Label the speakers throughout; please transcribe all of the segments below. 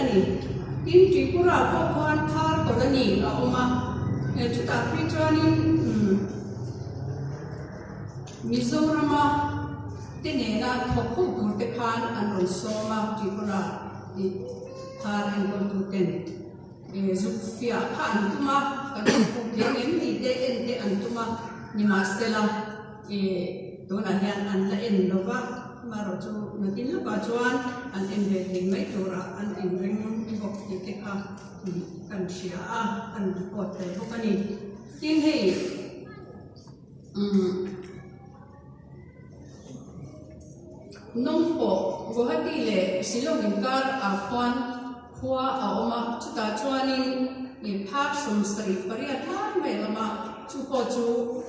Speaker 1: ni. Tin, Tripura pawh khuan Thar Colony a awm a, chutah phei chuanin Mizorama te nena thawk ho tur te khan an rawn sawm a, Tripura tih Thar enkawltu ten zuk fiah kha an tum a, kan thawk ho thei ang em tih te en te an tum a, nimahsela. Tunah hian an la en lo va, amaherawhchu nakin lawkah chuan an en ve thei mai turah an inring bawk tih te kha kan hria a, kan report tel bawk a ni. Tin hei umm Nongpoh, Guwahati leh Shillong inkar ah khuan khua a awm a, chutah chuanin phar 78 lai mai a awm a, chu pawh chu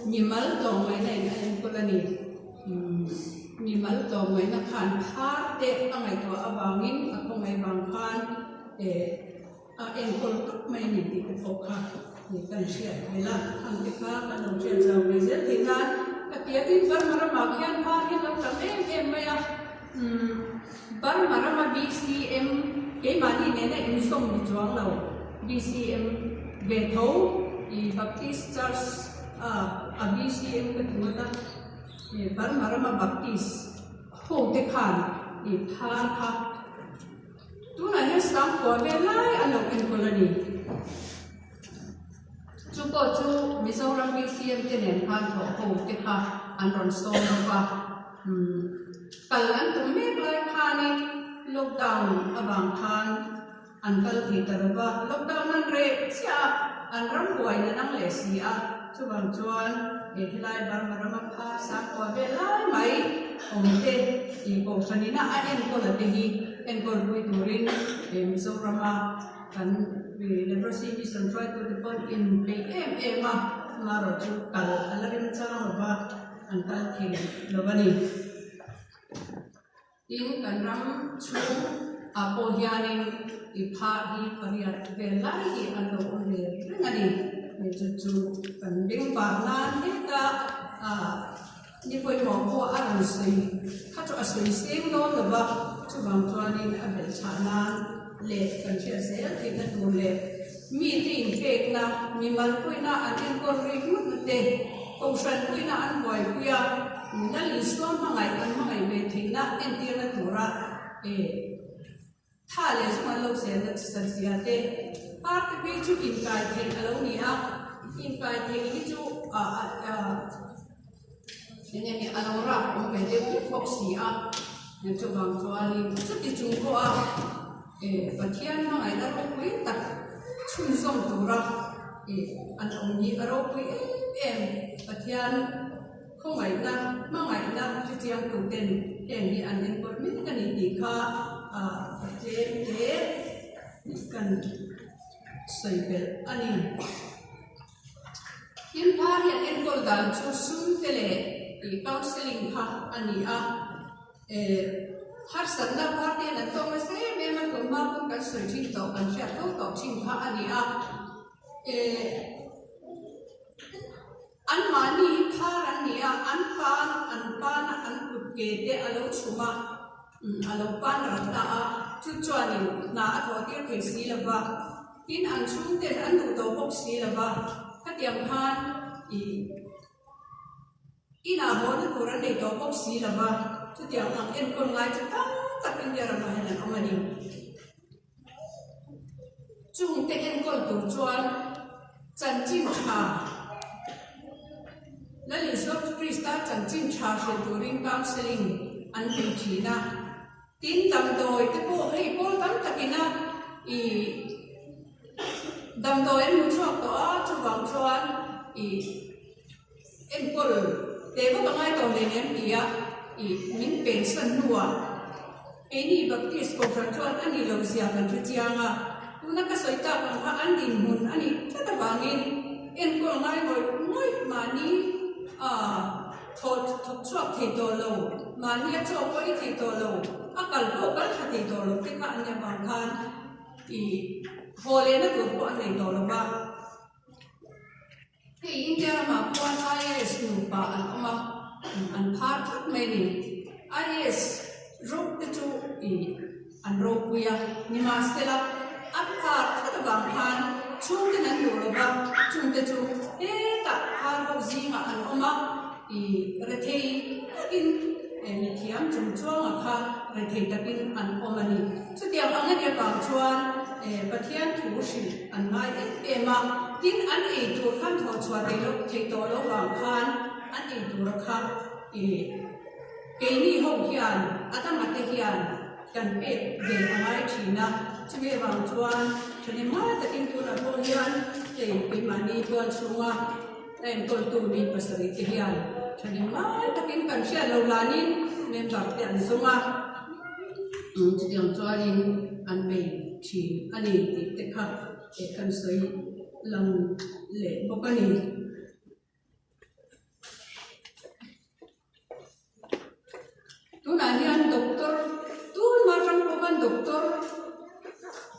Speaker 1: mimal tlawmngaihna in a enkawl a ni. Mimal tlawmngaihna khan phar te a ngaihtuah avangin a khawngaih vang khan a enkawl tawp mai a ni tih te pawh kha kan hriat theih a, khang te kha kan lo hriat zau ve zel theih nan ka ti a, tin Burma ramah khian phar hi a lo tam em em mai a. Burma rama BCM keimahni nena inzawm ni chuang lo, BCM ve tho i Baptist Church a a BCM ka ti ngawt a, Burma rama Baptist ho te khan i phar kha tunah hian Sangkua vel lai an lo enkawl a ni. Chu pawh chu Mizoram BCM te nen khan thawh ho te kha an rawn sawm bawk a, kal an tum mek lai khanin lockdown avang khan an kal thei ta lo va, lockdown an reh chiah a, an ram buai na nang leh si a, chuvang chuan he helai Burma rama phar sangkua vel lai mai awm te ih kohhran ina a enkawl a te hi enkawl pui turin Mizorama Kan Leprosy Mission hruaitute pawh in peih em em a, amaherawh chu kal a la remchang lo va, an kal thei lo a ni. Tin, kan ram chhung ah pawh hianin i phah hi pariat vel lai hi an lo awm ve reng a ni. Chu chu kan bengvar nan heta ni pawimawh pawh a rawn sawi kha chu a sawi seng dawn lo va, chuvang chuanin a belhchhah nan leh kan hriat zel theihna tur leh mite inpekna, mimal puina an enkawl rik ngawtna te, kohhran puina an buaipui a, Lal Isua hmangaih an hmangaih ve theihna entirna tura Tha leh zung an lo zel a zia te, party phei chu inkai theih a lo ni a, inkai theih hi chu eng enge a lo rap awm ve deuh hlek bawk si a, chuvang chuanin chuti chung pawha Pathian hmangaihna ropui tak chhunzawm tura an awm hi a ropui em em Pathian. Khawngaihna, hmangaihna hrechiang tuten heng hi an enkawl mek a ni tih kha a tlem hle kan sawi belh a ni. Hlimphar hi an enkawl dan chu sum te leh counselling kha a ni a, harsatna phar te hian an tawk nasa em em a, tunhma pawn kan sawi thin tawh, kan hriat fo tawh thin kha a ni a. Anmahni hi phar an ni a, an pan an pana an kut ke te a lo chhum a, a lo pan rat ta a, chu chuanin hna a thawh tir thei si lo va, tin an chhungten an duh tawh bawk si lo va, khatiang khan ih inah hawhna tur an nei tawh bawk si lo va, chutiang ang enkawl ngai chu tam tak India ramah hian an awm a ni. Chungte enkawl tur chuan chanchin tha Lal Isua Krista chanchin tha hrilh turin counselling an nei thin a. Tin, damdawi te pawh hei pawl tam takina ih damdawi an hmu chhuak tawh a, chuvang chuan ih enkawl teh vak a ngai tawh hle an ti a, ih min pensan hnuah. Keini Baptist Kohhran chuan a nih loh zia kan hre chiang a, tuna ka sawi tak ang kha an dinhmun a nih tlat avangin enkawl ngai ngawih ngawih mahni a thawh thawk chhuak thei tawh lo, mahni a chaw pawh i thei tawh lo, a kal pawh kal tha thei tawh lo te kha an nih avang khan i haw lehna tur pawh a nei tawh lo va. Hei India ramah khuan IAS nupa an awm a, an phar tlat mai a ni. IAS rawk te chu ih An ropui a, nimahsela a phar tlat avang khan chhungten an duh lo va, chungte chu hetah phar ho zingah an awm a, i rethei takin mithiam chung chuangah kha rethei takin an awm a ni. Chutiang ang a nih avang chuan Pathian thu hrilh an ngai em em a, tin an ei tur khan thawhchhuah theih tawh lo vang khan an ei tura kha i Keini ho hian a danga te hian kan pek ve a ngai thin a, chumi avang chuan thahnemngai takin tunah pawh hian hei keimahni tual chhunga a enkawltu mi pasarih te hian thahnemngai takin kan hriat lo lanin member te an zawng a, chutiang chuanin an bei thin a ni tih te kha kan sawi lang leh bawk a ni. Tunah hian doctor tunhma atang pawh khan doctor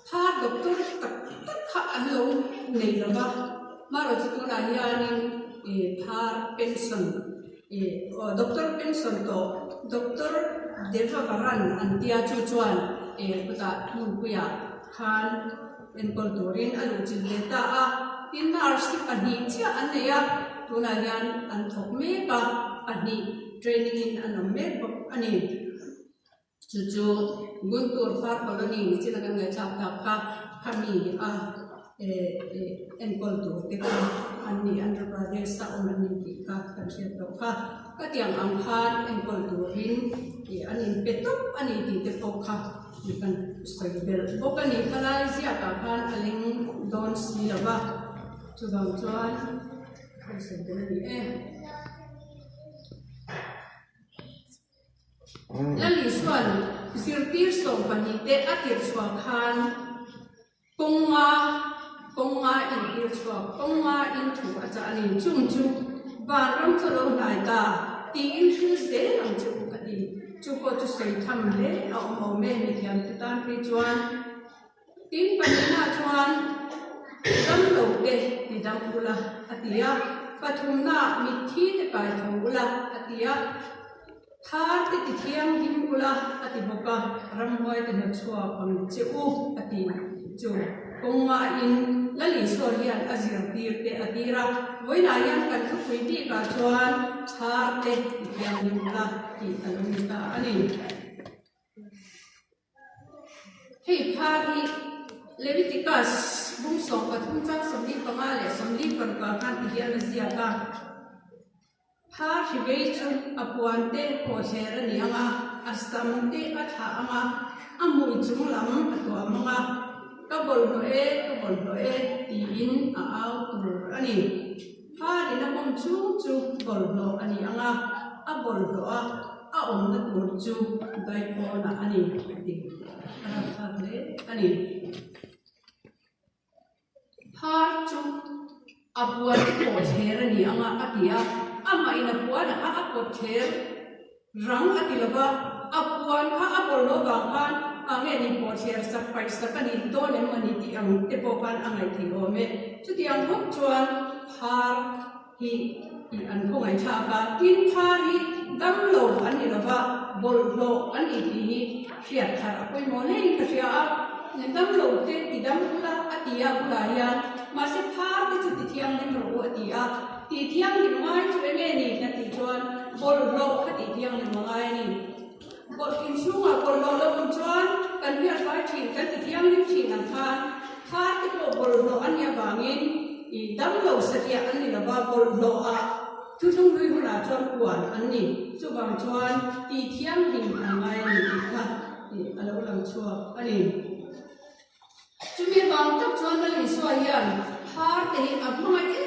Speaker 1: phar doctor tak tak kha an lo nei lo va amaherawhchu tunah hianin ih phar pension ih aw doctor pension tawh doctor Devavaran an tia chu chuan ih chutah hmunpuiah khan enkawl turin a luhchilh ve ta a, tin nurse hi pahnih chiah an nei a, tunah hian an thawk mek a, pahnih training in an awm mek bawk a ni. Chu chu Guntur Far Colony ni chin a kan ngaihthlak tak kha khami a eh eh enkawl tur te kha an ni Andhra Pradesh a awm an ni tih kha kan hriat tawh kha. Ka tiang ang khan enkawl turin ih an inpe tawp a ni tih te pawh kha Mi kan sawi belh bawk a ni. Khalai ziakah khan a leng dawn si lo va, chuvang chuan kan sawi belh a ni e. Lali chuan zirtir 12 te a tirh chhuah khan kawnga kawnga intir chhuak kawnga in thu a chah a ni. Chung chu vanram chu lo hnai ta tiin thil zel ang che u ka ti. Chu pawh chu sawi tham hle a awm awm e mithiam te tan phei chuan tin pahnihna chuan damlo te ti dam ula a ti a, pathumna mitthi te kai tho ula a ti a, thar te ti thianghlim ula a ti bawk a, ramhuai te hnawchhuak ang che u a ti chu. Kawngmahin Lal Isua hian a zirtir te a tir a, vawiinah hian kan thupui bikah chuan thar te ti thianghlim ula tih a lo ni ta a ni. Hei phar hi Leviticus bung 13 chang 45 leh 46 khan ti hian a ziak a. Phar hri vei chu a puan te pawh thler a ni ang a, a sam te a thlah ang a, a hmui chung lam a tuam ang a, Ka bawlhhlawh e, ka bawlhhlawh e, tiin a au tur a ni. Pharin a hmawm chhung chu bawlhhlawh a ni ang a, a bawlhhlawh a, a awmna tur chu daipawnah a ni, a ti. A rapthlak hle a ni. Phar chu a puan te pawh thler a ni ang a, a ti a. Amah in a puan a kha a pawt thler rang a ti lo va, a puan kha a bawlhhlawh avang khan a nge ni pawh thler sak paih sak a ni dawn em a ni tih ang te pawh khan a ngaihtheih awm e. Chutiang bawk chuan phar hi tih an khawngaihthlak a, tin phar hi damlo an ni lo va, bawlhhlawh an ni tih hi hriat thar a pawimawh hlein ka hria a, damlo te ti dam ula a ti a bulah hian mahse phar te chu ti thianghlim rawh u a ti a, tih thianghlim ngai chu enge ni kan tih chuan bawlhhlawh kha tih thianghlim a ngai a ni. Bawlh inchhungah bawlhhlawh lo awm chuan kan hriat fai thin, kan ti thianghlim thin ang khan thar te pawh bawlhhlawh an nih avangin i damlo satliah an ni lova, bawlhhlawhah thuthlung hlui hunah chuan puan an ni. Chuvang chuan ti thianghlim an ngai a ni tih kha a lo lang chhuak a ni. Chumi vang tak chuan Lal Isua hian phar te hi a hmangaih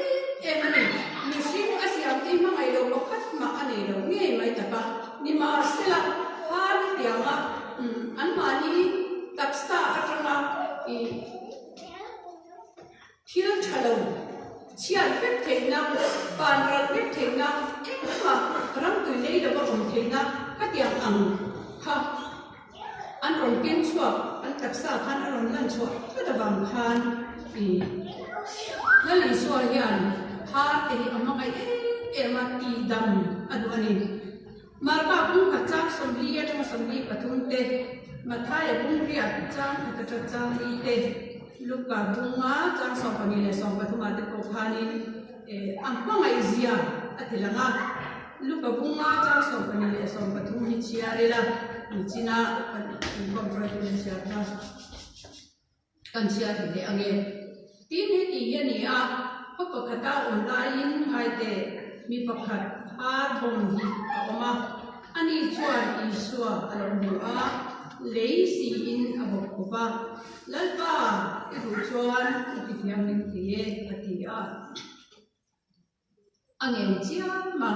Speaker 1: em em a ni. Mihring a siam te hi hmangaih lo pakhat mah a nei lo ngei mai tak a. Nimahsela, phar hetianga anmahni taksa atanga ih thil tha lo chhiat vek theihna, van ral vek theihna, engmah ramtui lei lova awm theihna khatiang ang kha An rawn keng chhuak, an taksa khan a rawn lan chhuah tlat avang khan i Lal Isua hian phar te hi a hmangaih em em a, tihdam a duh a ni. Marka pumkhat chang 40 atanga 43 te. Mathaia bung riat chang khat atang chang li te, Luka bunga chang 12 leh 13 ah te pawh khanin a hmangaih zia a ti lang a. Luka bunga chang 12 leh 13 hi chhiar ila nichina kan inkhawm hruaitu in chhiar kha kan chhiar ri leh ange. Tin heti hi a ni a, khaw pakhata awm laiin ngaite mi pakhat phar bawm hi a awm a, ani chuan Isua a lo hmu a, lei siin a bawk khawp a, Lalpa, i duh chuan i ti thianghlim thei e, a ti a. A ngen chiam a,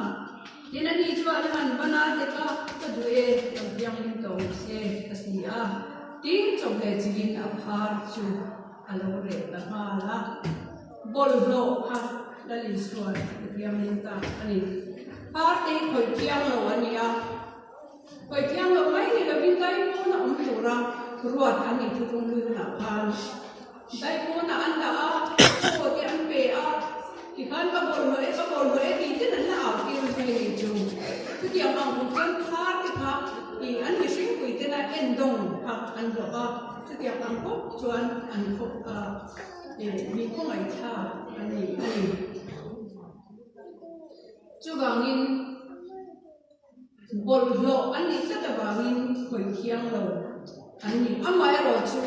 Speaker 1: tin ani chuan a han ban a, Heta ka duh e, lo thianghlim tawh ang se, a ti a. Tin chawhmeh chilin a phar chu a lo reh ta nghal a. Bawlhhlawh kha Lal Isuan a ti thianghlim ta a ni. Phar te hi khawih thiang lo a ni a, khawih thiang lo mai ni lovin daipawn a awm tura ruat an nih thuthlung hlui hunah khan Daipawnah an dah a, chaw te an pe a, tikhan ka bawlhhlawh e, ka bawlhhlawh e tih ten an la au tir zui a nih chu. Chutiang ang kum chuan thar te kha ih an mihring pui tena endawng kha an hlawh a, chutiang ang bawk chuan an khawp a, ih mi kawngaihthlak a ni a ni. Chuvangin Bawlhhlawh an nih tlat avangin khawih thiang lo an ni. Amaherawhchu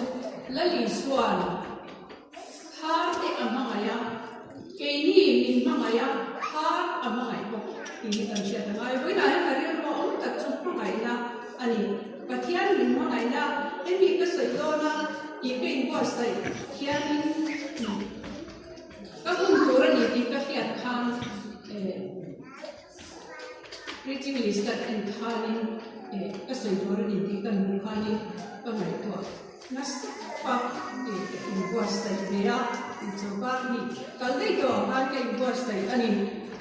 Speaker 1: Lal Isuan thar te a hmangaih a, keini min hmangaih a, thar a hmangaih bawk tih hi kan hriat a ngai. Vawiinah hian ka rilru a awm tak chu hmangaihna a ni. Pathian min hmangaihna hemi ka sawi dawn a tih ka inbuatsaih hianin ka hun tur a ni tih ka hriat khan Preaching list ka en khanin eh ka sawi tur a ni tih ka hmuh khanin ka ngaihtuah nasa khawp a, eh ka inbuatsaih ve a, inchawlhkar hi kal daih tawh ang khan ka inbuatsaih a ni.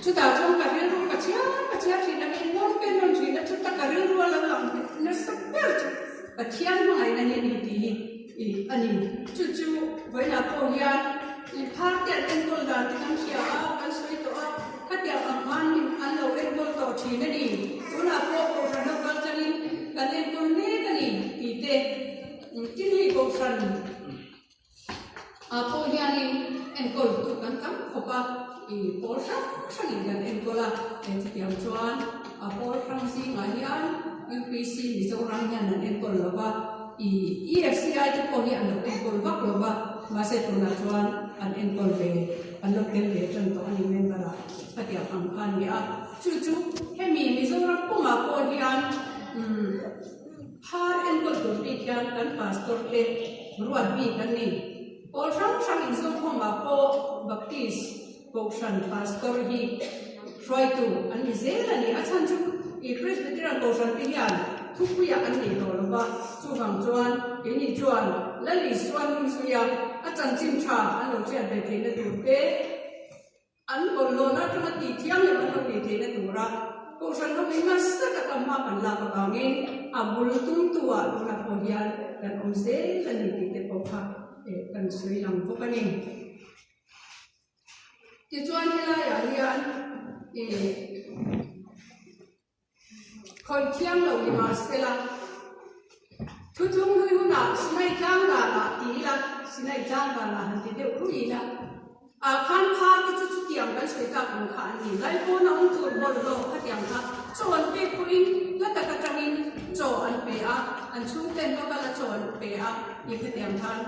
Speaker 1: Chutah chuan ka rilru ka chhiar ka chhiar thin a, ka innawn ka innawn thin a, chuta ka rilru a lo lang nasa ber chu Pathian hmangaihna hi a ni tih hi ih a ni. Chu chu vawiinah pawh hian inphar te an enkawl dan te kan hria a, kan sawi tawh a, khatiang ang khan min an lo enkawl tawh thin a ni. Tunah pawh Kohhran ho kal tangin kan enkawl mek a ni tih te tin hei Kohhran ah pawh hianin enkawl tu kan tam khawp a, ih pawl hrang hrangin kan enkawl a, chutiang chuan a pawl hrang zingah hian UPC Mizoram hian an enkawl lo va. I EFCI te pawh hi an lo enkawl vak lo va, mahse tunah chuan an enkawl ve, an lo tel ve tan tawh a ni member ah khatiang ang kha a ni a. Chu chu hemi Mizoram pumah pawh hian umm phar enkawl tur bik hian kan pastor te ruat bik an ni. Pawl hrang hrang inzawmkhawmah pawh Baptist Kohhran pastor hi hruaitu an ni zel a ni. A chhan chu i Presbyterian Kohhran te hian thupuiah an nei tawh lo va, chuvang chuan keini chuan Lal Isua hnung zuia a chanchin tha an lo hriat ve theihna tur te, an bawlhhlawhna atanga tih thianghlim an lo nih theihna tura Kohhran ho in nasa taka hma kan lak avangin a bul tumtu-ah tunah pawh hian kan awm zel a ni tih te pawh kha kan sawi lang bawk a ni. Tichuan helaiah hian ih khawih thiang lo ni mahsela thuthlung hlui hunah Sinai tlang danah ti ila, Sinai tlang danah han ti deuh ruih ila, ah khan phar te chu chutiang kan sawi tak ang kha an ni. Laipawna awm tur bawlhhlawh khatiang kha chaw an pek pawhin hla tak atangin chaw an pe a, an chhungten va kal a chaw an pe a, ih khatiang khan.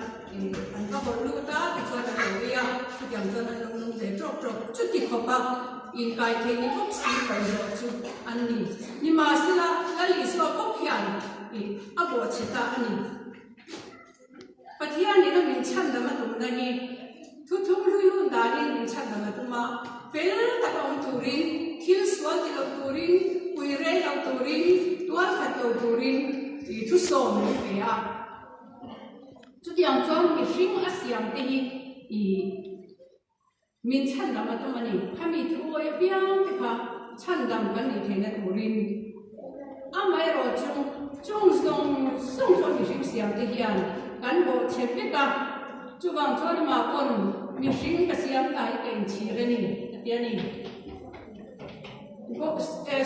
Speaker 1: An va hawlh lut a, tichuan an lo ei a, chutiang chuan an lo nung ve tawk tawk. Chuti khawpa inkai thei ni bawk si bawlhhlawh chu an ni. Nimahsela, Lal Isua bawk hian a bawhchhe ta a ni. Pathianin a min chhandam a tumna hi thuthlung hlui hun danin min chhandam a tum a, fel taka awm turin, thil sual ti lo turin, pui rei lo turin, tual khat lo turin thusawm min pe a. Chutiang chuan mihring a siam te hi i min chhandam a tum a ni. Khami thu awi apiang te kha chhandam kan nih theihna turin amaherawh chu chung zawng zawng chuan mihring siam te hian kan bawhchhe vek a. Chuvang chuan amah pawn mihring ka siam ta hi ka inchhir a ni a ti a ni.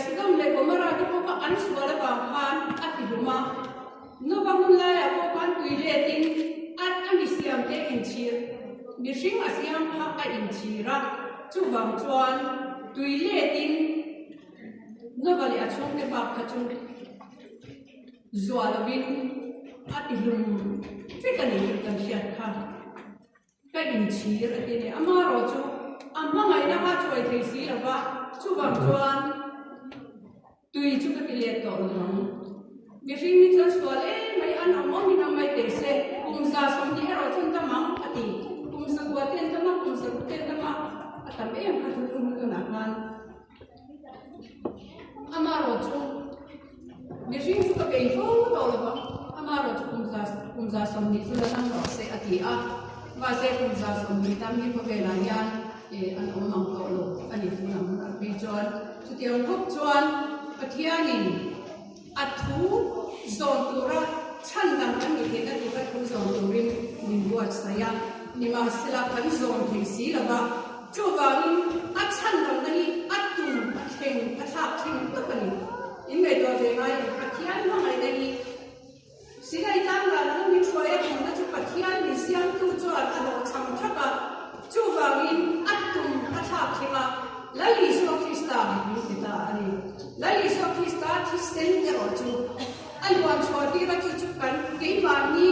Speaker 1: Sodom leh Gomorrah te pawh kha an sual avang khan a ti hlum a. Nova hun laiah pawh khan tui letin a a mi siamte inchhir, mihring a siam kha a inchhir a, chuvang chuan tui letin Nova leh a chhungte bak kha chu zuah lovin a ti hlum vek a ni tih kan hriat kha. Ka inchhir a ti a ni. Amaherawh chu a hmangaihna kha chuai thei si lo va, chuvang chuan tui chu ka ti let tawh lo ang. Mihring hi chuan sual em mai an awm awmin awm mai thei se, kum 120 erawh chuan tam ang a ti. Kum sakua te an tam a, kum saruk te an tam a, a tam em kha chu hun tunah khan. Amaherawh chu mihring chu ka bei fo tawh lo vang, amaherawh chu kum 120 chu la dam rawh se a ti a, mahse kum 120 dam hi khawvelah hian an awm ang tawh lo a ni tun ang hunah phei chuan chutiang khawp chuan Pathianin a thu zawn tura chhan dang kan nih theihna tura thu zawn turin min buatsaih a, nimahsela kan zawn thei si lo va, chuvangin a chhan dangna hi a tum a thleng a thlak thleng tak a ni. In ngaihtuah ve ngai em? Pathian hmangaihna hi Sinai tlang dan ang min hruai a tumna chu Pathian min siamtu chuan a hlawh chhang thap a, chuvangin a tum a thlak thleng a, Lal Isua Krista min ti ta a ni. Lal Isua Krista thisen erawh chu a luan chhuah tir a, chu chu kan keimahni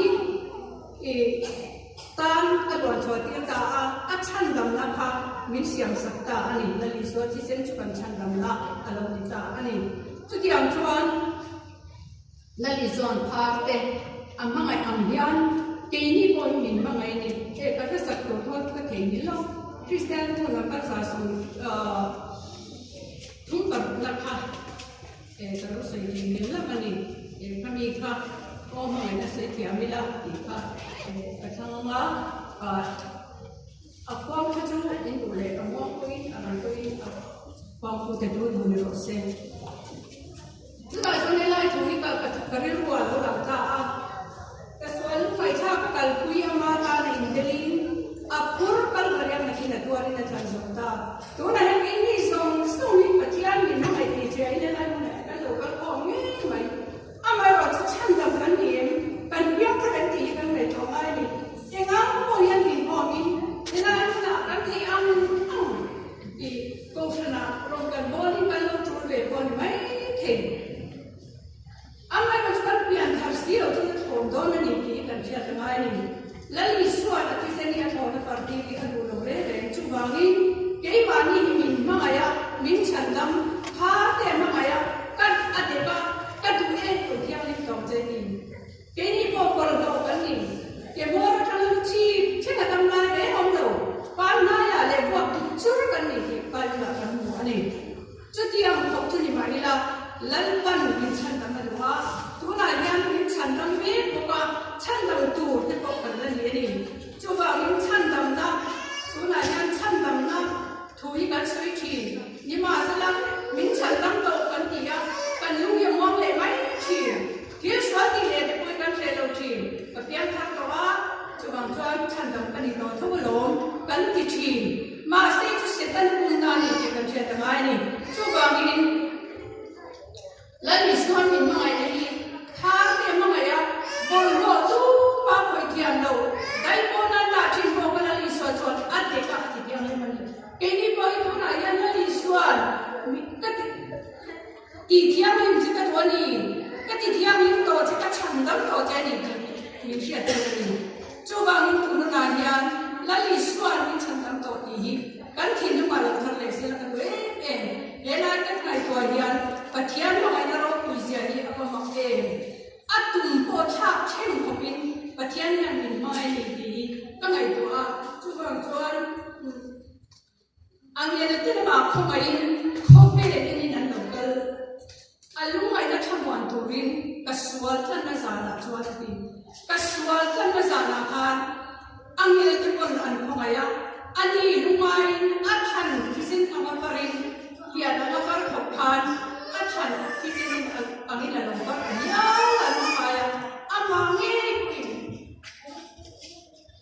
Speaker 1: tan a luan chhuah tir ta a, a chhandamna kha min siamsak ta a ni. Lal Isua thisen chu kan chhandamna a lo ni ta a ni. Chutiang chuan. Lali chuan phar te a hmangaih ang hian keini pawh hi min hmangaih a ni. Hei ka hresak tur kha ka thei ni lo. Kristian nu lam ka za sawm thum parukna kha ka lo sawi thei mial lo a ni. Kha mi kha aw hmangaihna sawi thiam ila tih kha ka thlang ang a. A khuang kha chu in duh leh a muang pawhin a ran pawhin a khuang phu te du du ni rawh se. Chutah chuan helai thu hi ka ka rilru ah lo lang ta a, ka sual ngaihthlak ka kalpui ama tana intelin a phur Kalvaria nakin a tuarin a tlan zawk ta. Tunah hian keini zawng zawng hi Pathian min hmangaih tih hria in helai hmunah hian kan lo kal khawm ngei mai. Amaherawh chu chhandam kan ni em? Kan piang thar em tih hi kan ngaihtuah ngai a ni. Engang pawh hian min khawmin helai hmunah kan theih ang ang tih Kohhranah rawn kan bawlin kan lo tul ve pawh a ni mai thei. Amaherawh chu kan pian thar si lo chuan a thlawm dawn a ni tih hi kan hriat a ngai a ni. Lal Isua'n a thisen hi a thlawhna far tir hi a duh lo reng reng. Chuvangin keimahni hi min hmangaih a, min chhandam phar te a hmangaih a, kan a dep a, ka duh e, kut thianghlim tlawm che ti. Keini pawh bawlhhlawh kan ni. Ke hmawr atanga lu chhip thleng a tam lai reng awm lo. Pan hnaiah leh vuak duk chur kan ni tih Bible-ah kan hmu a ni. Chutiang khawp chu ni mah ila, Lalpan min chhandam a duh a, tunah hian min chhandam mek bawk a, chhandam tur te pawh kan la ni a ni. Chuvangin chhandamna, tunah hian chhandamna thu hi kan sawi thin. Nimahsela, min chhandam tawh kan ti a, kan lung hi a muang leh mai thin. Thil sual tih leh te pawh hi kan hreh lo thin. Ka piang thar tawh a, chuvang chuan chhandam ka ni tawh tho alawm kan ti thin. Mahse chu Satan pumna a ni tih kan hriat a ngai a ni. Chuvangin Lal Isuan min hmangaihna hi thar te a hmangaih a, bawlhhlawh tu pa khawih thiam lo, dai pawh nan dah thin pawh ka Lal Isua chuan a dek a ti thianghlim a ni. Keini pawh hi tunah hian Lal Isuan ka ti. Tih thianghlim che ka duh a ni, ka ti thianghlim tawh che, ka chhan dam tawh che a ni tih min hriat tir a ni. Chuvangin tunah hian Lal Isua'n min chhan dam tawh tih hi kan thinlungah lo thar leh sela ka duh em em. He lai kan ngaihtuah hian Pathian hmangaihna ropui zia hi a va mak em. A tum pawh thlak thleng khawpin Pathian hian min hmangaih a ni tih hi ka ngaihtuah a, chuvang chuan A ngel te lamah khawngaihin khawvel enin an lo kal. A lungngaihna thlamuan turin ka sual tlanna zanah chuan a ti. Ka sual tlanna zanah khan a ngel te pawn an khawngaih a, ani lungaiin a thlan thisen anga farin hian anga far khawp khan a thlan thisenin angin a lo far ta hial a lungngai a, amah ngei pawhin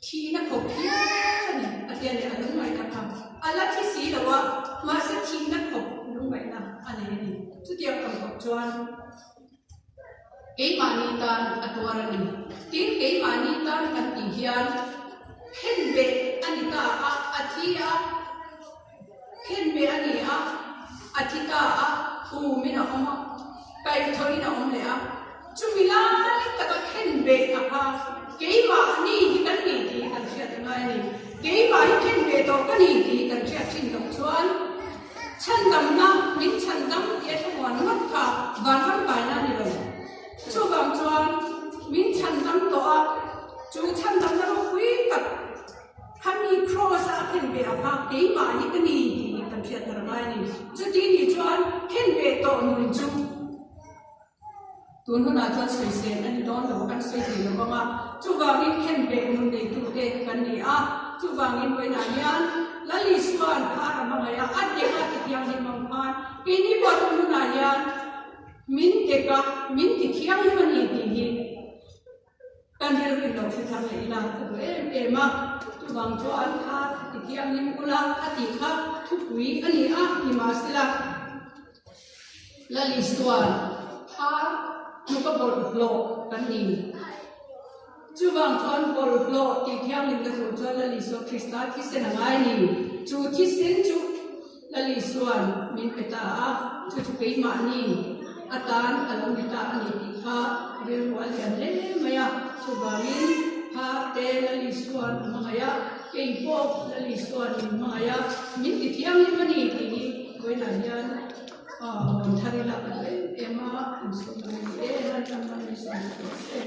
Speaker 1: Thihna khawp hial a ni, a tia leh a lungngaihna kha a la thi si lo a, mahse thihna khawp lungngaihna a nei a ni. Chutiang ang khawp chuan Keimahni tan a tuar a ni. Tin, keimahni tan kan tih hian khenbeh a ni ta a, a thi a, khenbeh a ni a, a thi ta a, phumin a awm a, kaihthawhin a awm leh a. Chumi lai taka khenbeh a kha keimahni hi kan ni tih kan hriat a ngai a ni. Keimah hi khenbeh tawh ka ni tih kan hriat thin loh chuan Chhandamna min chhandam tih a thlamuan ngawt kha vanram kaina a ni lo. Chuvang chuan min chhandam tawh a, chu chhandamna ropui tak kha mi Kraws a a khen ve a kha keimah hi ka ni tih kan hriat thar ngai a ni. Chuti nih chuan khen ve tawh nun chu Tun hunah chuan sawisel a ni dawn lo, kan sawi thei lo vang a, chuvangin khenbeh nun neitute kan ni a, chuvangin vawiinah hian Lal Isua'n phar a hmangaih a, a dek a tithianghlim ang khan keini pawh tun hunah hian min dek a, min tithianghlim a ni tih hi Kan rilru in lo hre thar leh ila ka duh em em a, chuvang chuan kha ti thianghlim ula a tih kha thupui a ni a, nimahsela Lal Isuan phar hnuka bawlhhlawh kan ni. Chuvang chuan bawlhhlawh tih thianghlimna tur chuan Lal Isua Krista thisen a ngai a ni. Chu thisen chu Lal Isuan min pe ta a, chu chu keimahni atan a lo ni ta a ni tih kha rilru a lian hle mai a. Chuvangin Pharte Lal Isuan a hmangaih a, kei pawh Lal Isuan min hmangaih a, min ti thianghlim a ni tih hi vawiinah hian rawn thar ila ka duh em em a, insawm a ni e, Lalpan ram min sawm tawh se.